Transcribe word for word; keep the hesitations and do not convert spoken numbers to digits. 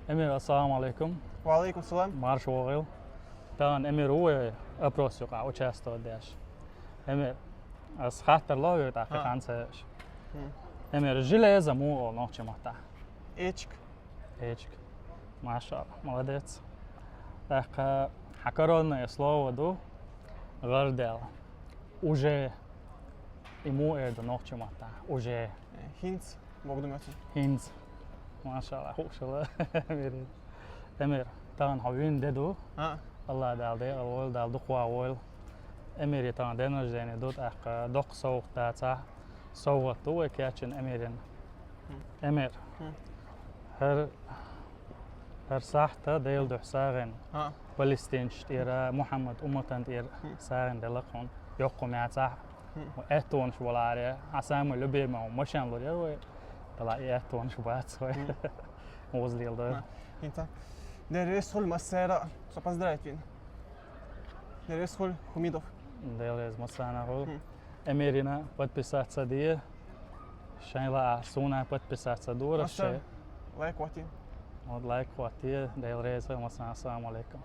Эмир, ассаламу алейкум. Ва алейкум салам. Марша вогӀийла. Тахана Эмир ву вай опрос юкъахь участвовать деш. Эмир, ас хаттар ловира тӀаккха хан ца еш. Эмир, железо муха олу нохчийн маттахь? Эчиг. Эчиг. Машалла, молодец. ТӀаккха хьан коронное слово ду, гӀардел. Уже. И муха эр ду нохчийн маттахь? Уже. Э, хӀинца, богу ду моьтту. ХӀинца. Машалла, хууш хилла, Эмир. Эмир, тахана хьо вина де ду. А. Алла Дала декъал войла, Дала дукха войла. Эмире тахана день рождения ду, тӀаккха доккха совгӀат дацахь, совгӀат ду вай кечйина Эмирна. Эмир. ХӀара, хӀара сахьта Делан дуьхьа сагӀина палестинцаш тӀера, Мухьаммад умматан тӀера сагӀина делла хьуна, йоккха мацахь. Аьттонаш валаре, хьан самый любимый машен лур яра вай. Дала и аьттонаш бац вай. Вузлил да. ХӀинца. Дела реза хуьлда массеран, со поздравить вина. Дела реза хуьлда, Хумидов. Дела реза массарна хуьлда. Эмирина подписаться де. Шайн ла а суна подписаться дора. Масса шай. Лайк хӀотте. Вот лайк хӀотте. Дела реза массарна. Ассаламу алейкум.